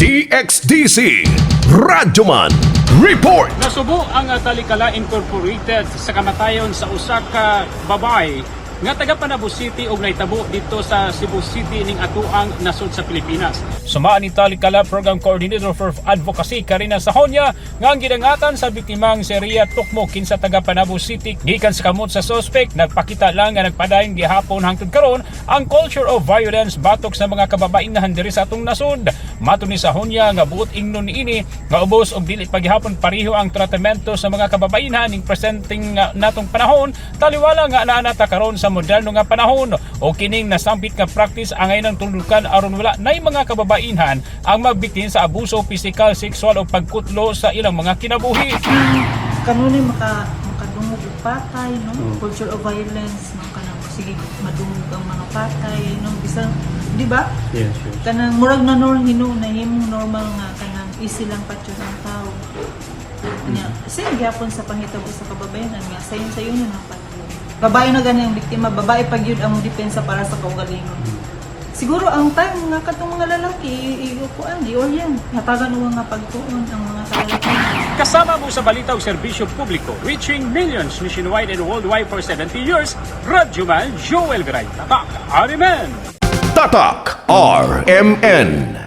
DXDC Radyoman Report. Nasubo ang Talikala Incorporated sa kamatayon sa usa ka babae nga taga Panabo City ug nahitabo dito sa Cebu City ning atuang nasod sa Pilipinas. Sumaan ni Talikala Program Coordinator for Advocacy Karina Sahonya nga ang gidangatan sa biktimang si Ria Tukmo, kinsa taga Panabo City, gikan sa kamot sa suspect. Nagpakita lang nga nagpadayon gihapon hangtod karon ang culture of violence batok sa mga kababaenhan diri sa atong nasod. Matod ni Sahonya nga buot ingnon niini nga ubos og dili paghihapon pareho ang tratamento sa mga kababaenhan ning presenting nga natong panahon, taliwala nga naa na ta karon sa moderno nga panahon, o kining nasampit nga practice angay ng tulukan aron wala nay mga kababaenhan ang magbiktin sa abuso pisikal, sexual o pagkutlo sa ilang mga kinabuhi. Kanunay makadungog og patay, no? Culture of violence, no? Kanang sige madungog ang mga patay, no? Bisan, di ba? Yes. Kanang murag na nor hinu nahimong normal nga kanang easy lang patyon ang tao. Nya, same gyapon sa panghitabo sa kababayenan nga sayon-sayon na ng patyon. Babae na gani ang biktima, babae pag yun ang depensa para sa kaugalingon. Siguro ang time nga katong mga lalaki iupuan, i-orient, hatagan og nga pagtuon ang mga kalalakihan. Kasama mo sa balita ug serbisyo publiko, reaching millions nationwide and worldwide for 70 years, Radyoman Joel Viray. Tatak, RMN! Tatak RMN.